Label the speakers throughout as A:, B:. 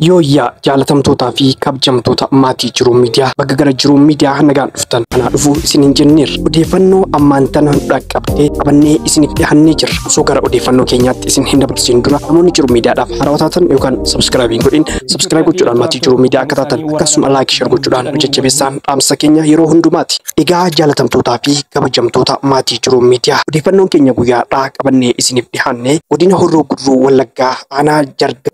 A: Yooyyaa jaalatamtootaa fi kabajamtoota maatii Jiruu Miidiyaa, bakka gara Jiruu Miidiyaa nagaan dhuftan. Kanaa dhufuu isin hin jenneerra. Odeeffannoo ammaan tana dhaqqabdee qabannee isiniif dhiyaannee jirra. Osoo gara odeeffannoo keenyaatti isin hin dabarsin dura, namoonni Jiruu Miidiyaadhaaf haarawaa taatan yookaan subscribe hin godhin, subscribe gochuudhaan maatii Jiruu Miidiyaa akka taatan, akkasuma like, share gochuudhaan nu jajjabeessaan dhaamsa keenya yeroo hundumaati. Egaa jaalatamtootaa fi kabajamtoota maatii Jiruu Miidiyaa, odeeffannoon keenya guyyaadhaa qabannee isiniif dhiyaanne godina Horroo Guduruu Wallaggaa aanaa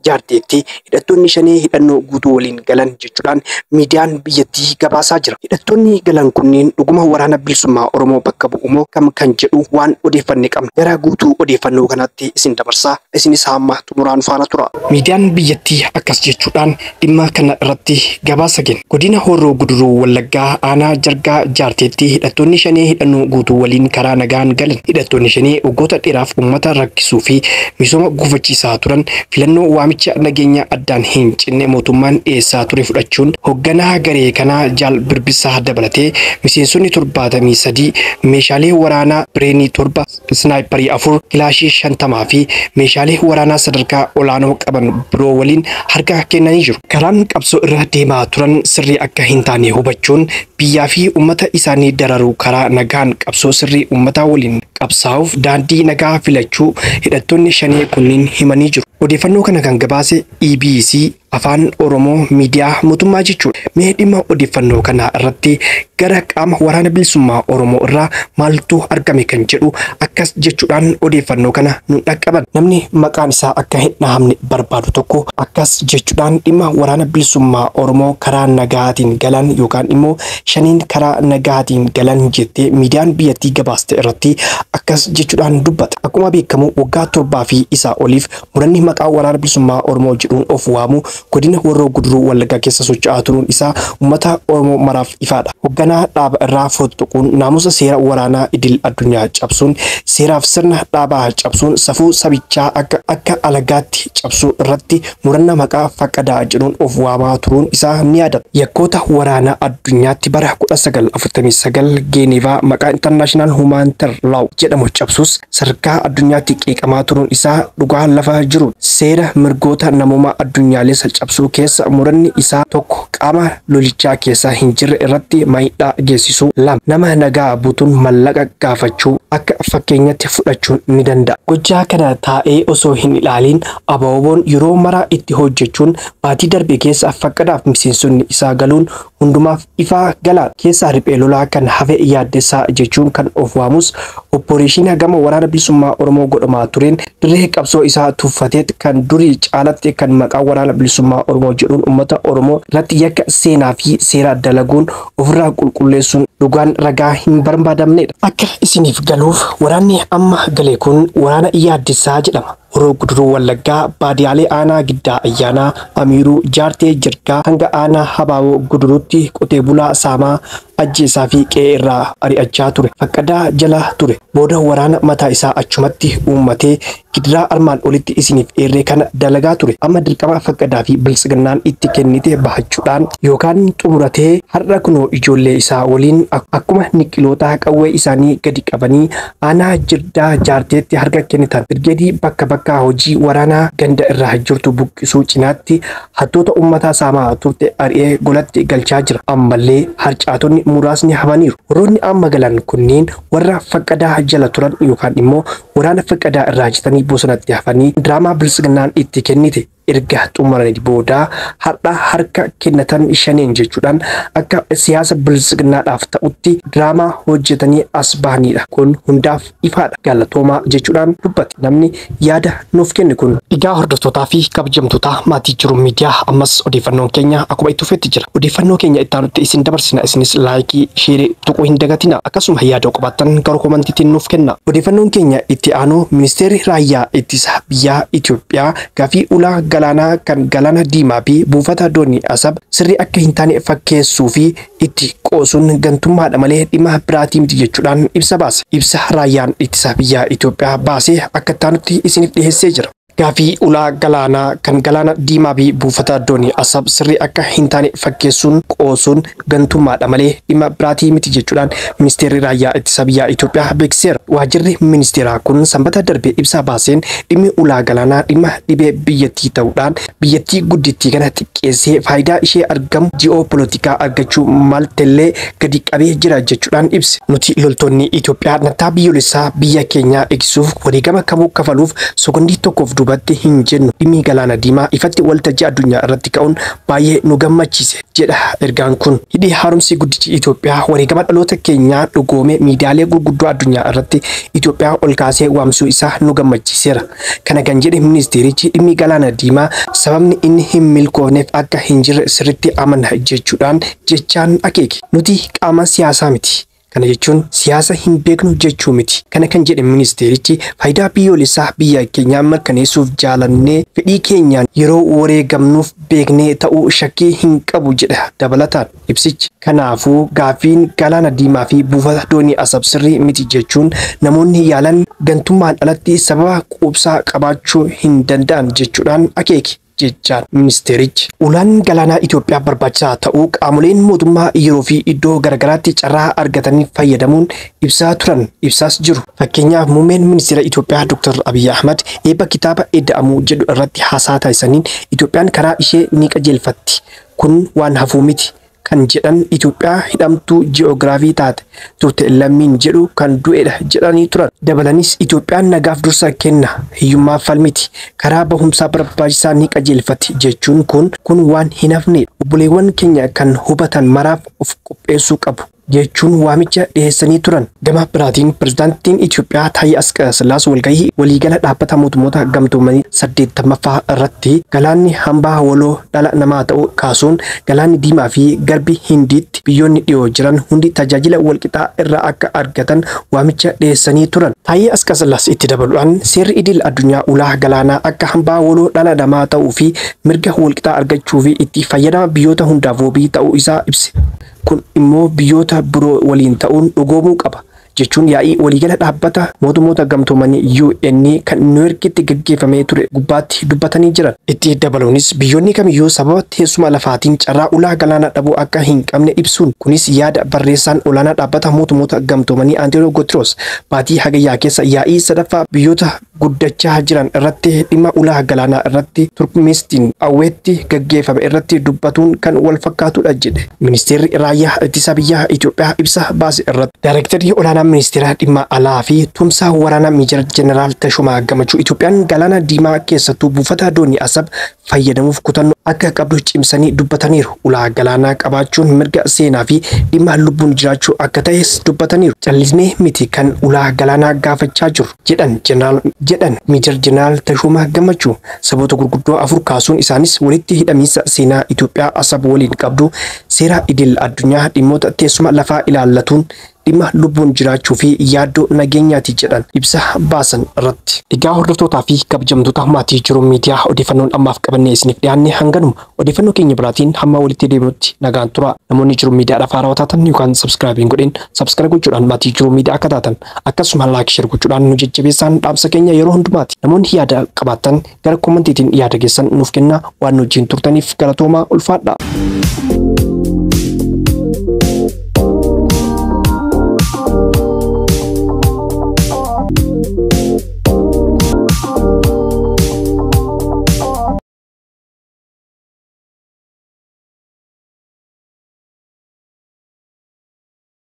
A: Jaarteetti hidhattoonni shanee hidhannoo guutuu waliin galan jechuudhaan miidiyaan biyyattii gabaasaa jira. Hidhattoonni galan kunneen dhuguma waraana bilisummaa Oromoo bakka bu'u moo kam kan jedhu waan odeeffanne qabna. Gara guutuu odeeffannoo kanaatti isin dabarsaa, isinis hamma xumuraan faana tura. Miidiyaan biyyattii akkas jechuudhaan dhimma kana irratti gabaasa kenna. Godina Horroo Guduruu Wallaggaa aanaa Jargaa Jaarteetti hidhattoonni shanee hidhannoo guutuu waliin karaa nagaan galan. Hidhattoonni shanee waggoota dheeraaf uummata rakkisuu fi misooma gufachiisaa turan filannoo waamicha nageenya addaan hin cinne mootummaan dhiyeessaa ture fudhachuun, hoogganaa garee kanaa Jaal Birbisaa dabalatee miseensonni 73 meeshaalee waraanaa bireenii 7, snaayiparii 4, kilaashii 50 fi meeshaalee waraanaa sadarkaa olaanoo qaban biroo waliin harka kennanii jiru. Karaan qabsoo irra deemaa turan sirrii akka hin taane hubachuun, biyyaa fi uummata isaanii dararuu karaa nagaan qabsoo sirrii uummataa waliin qabsaa'uuf daandii nagaa filachuu hidhattoonni shanee kunneen himanii jiru. Odeeffannoo kana kan gabaase EBC Afaan Oromoo, miidiyaa mootummaa jechuudha. Mee dhimma odeeffannoo kanaa irratti gara qaama waraana bilisummaa Oromoo irraa maaltu argame kan jedhu akkas jechuudhaan odeeffannoo kana nu dhaqqaban. Namni maqaan isaa akka hin dhahamne barbaadu tokko akkas jechuudhaan dhimma waraana bilisummaa Oromoo karaa nagaatiin galan yookaan immoo shaniin karaa nagaatiin galan jettee miidiyaan biyyattii gabaaste irratti akkas jechuudhaan dubbata. Akkuma beekamu waggaa 7 fi isaa oliif muranni maqaa waraana bilisummaa Oromoo jedhuun of waamu godina Horroo Guduruu Wallaggaa keessa socho'aa turuun isaa uummata Oromoo maraaf ifaadha. Hoogganaa dhaaba irraa fottoquun, naamusa seera waraanaa idil addunyaa cabsuun, seeraaf sirna dhaabaa cabsuun, safuu sabichaa akka alagaatti cabsuu irratti murannaa maqaa Faqadaa jedhuun of waamaa turuun isaa ni yaadata. Yakkoota waraanaa addunyaatti bara 1949 Geeneevaa maqaa International Humanitarian Law jedhamu cabsuus sadarkaa addunyaatti qeeqamaa turuun isaa dhugaa lafa jiru. Seera mirgoota namoomaa addunyaalessa cabsuu keessa muranni isaa tokko, qaama lolichaa keessa hin jirre irratti miidhaa geessisuu, 2 nama nagaa butuun mallaqa gaafachuu akka fakkeenyatti fudhachuun ni danda'a. Gochaa kana taa'ee osoo hin ilaaliin abaaboon yeroo mara itti hojjechuun baatii darbe keessa Faqqadaaf miseensonni isaa galuun hundumaaf ifaa galaa. Keessaa riphee lolaa kan hafe yaaddessaa jechuun kan of waamus opporeeshinii gama waraana bilisummaa Oromoo godhamaa tureen dirree qabsoo isaa tuffateet kan durii caalatti kan maqaa waraana bilisummaa Oromoo jedhuun uummata Oromoo irratti yakka seenaa fi seera dalaguun ofirraa qulqulleessuun dhugaan ragaa hin barbaadamnedha. Akka isiniif galuuf, waraanni amma gale kun waraana yaaddessaa jedhama. Horroo Guduruu Wallaggaa baadiyaalee aanaa Giddaa Ayyaanaa, Amiiruu, Jaartee Jirgaa hanga aanaa Habaaboo Guduruutti qotee bulaa saamaa, ajjeesaa fi qe'ee irraa ari'achaa ture. Faqqadaa jala ture. Booda waraana mataa isaa achumatti uummatee gidiraa armaan olitti isiniif eerree kana dalagaa ture. Amma dirqama Faqqadaa fi biltsiginnaan itti kennite bahachuudhaan yookaan xumuratee har'a kunoo ijoollee isaa waliin akkuma niqiloota qawwee isaanii gadi qabanii aanaa Jirdaa Jaarteetti harka kennitan. Birgeedii bakka bakkaa hojii waraanaa ganda irraa jirtu buqqisuu cinaatti hattoota uummataa saamaa turte ari'ee golatti galchaa jira. Ammallee harcaatonni muraasni hafaniiru. Warroonni amma galan kunneen warra Faqqadaa jala turan yookaan immoo waraana Faqqadaa irraa jitanii bosonatti hafanii diraamaa biltsiginnaan itti kennite erga xumuranii booda har'a harka kennatan shaneen jechuudhaan akka siyaasa biltsiginnaadhaaf ta'utti diraamaa hojjetanii as bahanidha. Kun hundaaf ifaadha. Galatoomaa jechuudhaan dubbate namni yaada nuuf kenne kun. Egaa hordoftootaa fi kabajamtoota maatii Jiruu Miidiyaa, ammas odeeffannoon keenya akkuma itti fufetti jira. Odeeffannoo keenya itti aanutti isin dabarsina, isinis like, share tuquu hin dagatina. Akkasuma yaada qabaattan gara komantiitiin nuuf kenna. Odeeffannoon keenya itti aanu, ministeerri raayyaa ittisa biyyaa Itoophiyaa gaafii ulaa galaanaa kan galaana diimaa fi buufata doonii Asab sirrii akka hin taane fakkeessuu fi itti qoosuun gantummaadha malee dhimma biraatii miti jechuudhaan ibsa baase. Ibsa raayyaan ittisa biyyaa Itoophiyaa baase akka itti aanutti isiniif dhiyeessee jira. Gaafii ulaa galaanaa kan galaana diimaa fi buufata doonii Asab sirrii akka hin taane fakkeessuun qoosuun gantummaadha malee dhimma biraatii miti jechuudhaan ministeerri raayyaa ittisa biyyaa Itoophiyaa beeksiseera. Waajjirri ministeeraa kun sanbata darbe ibsa baaseen dhimmi ulaa galaanaa dhimma dhibee biyyattii ta'uudhaan biyyattii guddittii kana xiqqeessee faayidaa ishee argamu ji'oopolitikaa argachuu maltellee gadi qabee jira jechuudhaan ibse. Nuti loltoonni Itoophiyaa nattaa biyyoolessaa biyya keenyaa eegsisuuf wareegama kamuu kafaluuf sekondii tokkoof duubatti hin jennu. Dhimmi galaana diimaa ifatti waltajjii addunyaa irratti ka'uun baay'ee nu gammachiise jedha ergaan kun. Hidhi haaromsi guddichi Itoophiyaa wareegama dhaloota keenyaa dhugoome miidiyaalee gurguddoo addunyaa irratti Itoophiyaa ol kaasee waamsuu isaa nu gammachiiseera. Kana kan jedhe ministeerichi dhimmi galaana diimaa sababni inni hin milkoofneef akka hin jirre sirriitti amana jechuudhaan jechaan akeeke. Nuti qaama siyaasaa miti. Kana jechuun siyaasa hin beeknu jechuu miti. Kana kan jedhe ministeerichi faayidaa biyyoolessaa biyya keenyaa mirkaneessuuf jaalannee fedhii keenyaan yeroo wareegamnuuf beeknee ta'uu shakkii hin qabu jedha dabalataan ibsichi. Kanaafuu gaaffiin galaana diimaa fi buufata doonii Asab sirrii miti jechuun namoonni yaalan gantummaan alatti sababa quubsaa qabaachuu hin danda'an jechuudhaan akeeke. Jechaan ministeerichi. Ulaan galaanaa Itoophiyaa barbaachisaa ta'uu qaamoleen mootummaa yeroo fi iddoo garagaraatti carraa argatanii fayyadamuun ibsaa turan ibsaas jiru. Fakkeenyaaf muummeen ministeera Itoophiyaa Dr. Abiyyi Ahmad eebba kitaaba Ida'amuu jedhu irratti haasaa taasisaniin Itoophiyaan karaa ishee ni qajeelfatti. Kun waan hafuu miti. Kan jedhan Itoophiyaa hidhamtuu ji'oogiraafii taate turte lammiin jedhu kan du'edha jedhanii turan. Dabalanis Itoophiyaan nagaaf dursa kenna hiyyummaa falmiti karaa bahumsaa barbaachisaa ni qajeelfatti jechuun kun waan hin hafnedha. Obboleewwan keenya kan hubatan maraaf of qopheessuu qabu jechuun waamicha dhiyeessanii turan. Gama biraatiin pirezidaantiin Itoophiyaa Taayyee Asqasillaas walgahii waliigala dhaabbata mootummoota gamtoomanii 80ffaa irratti galaanni hambaa waloo dhala namaa ta'uu kaasuun galaanni diimaa fi garbi Hindiitti biyyoonni dhiyoo jiran hundi tajaajila walqixaa irraa akka argatan waamicha dhiyeessanii turan. Taayyee Asqasillaas itti dabaluudhaan seerri idil addunyaa ulaa galaanaa akka hambaa waloo dhala namaa ta'uu fi mirga walqixaa argachuu fi itti fayyadama biyyoota hundaaf wabii ta'uu isaa ibse. Kun immoo biyyoota biroo waliin ta'uun dhugoomuu qaba jechuun yaa'ii waliigala dhaabbata mootummoota gamtoomanii UN kan Niiwuorkitti gaggeeffamee ture gubbaatti dubbatanii jiran. Itti dabaluunis biyyoonni kamiyyuu sababa teessuma lafaatiin carraa ulaa galaanaa dhabuu akka hin qabne ibsuun kunis yaada barreessaan olaanaa dhaabbata mootummoota gamtoomanii Antonio Guterres baatii hagayyaa keessa yaa'ii sadaffaa biyyoota guddachaa jiran irratti dhimma ulaa galaanaa irratti Turkmenistiin awweetti gaggeeffame irratti dubbatuun kan wal fakkaatudha jedhe. Ministeerri raayyaa ittisa biyyaa Itoophiyaa ibsa baase irratti daayirektarri olaanaa ministeera dhimma alaa fi tumsa waraanaa Meejar Jeneraal Tashumaa Gammachuu Itoophiyaan galaana diimaa keessattuu buufata doonii Asab fayyadamuuf kutannoo akka qabdu cimsanii dubbataniiru. Ulaa galaanaa qabaachuun mirga seenaa fi dhimma lubbuun jiraachuu akka ta'es dubbataniiru. Callisnee miti kan ulaa galaanaa gaafachaa jiru jedhan Meejar Jeneraal Tashumaa Gammachuu. Saboota gurguddoo afur kaasuun isaanis walitti hidhamiinsa seenaa Itoophiyaa Asab waliin qabdu seera idil addunyaa dhimmoota teessuma lafaa ilaallatuun dhimma lubbuun jiraachuu fi yaaddoo nageenyaati jedhan ibsa baasan irratti. Egaa hordoftootaa fi kabajamtoota maatii Jiruu Miidiyaa odeeffannoon ammaaf qabannee isiniif dhiyaanne hanganuma. Odeeffannoo keenya biraatiin hamma walitti deebinutti nagaan tura. Namoonni Jiruu Miidiyaadhaaf haarawaa taatan yookaan subscribe hin godhin subscribe gochuudhaan maatii Jiruu Miidiyaa akka taatan akkasuma like share gochuudhaan nu jajjabeessaan dhaamsa keenya yeroo hundumaati. Namoonni yaada qabaattan gara koomentiitiin yaada keessan nuuf kennaa waan nu wajjin turtaniif galatoomaa ulfaadha.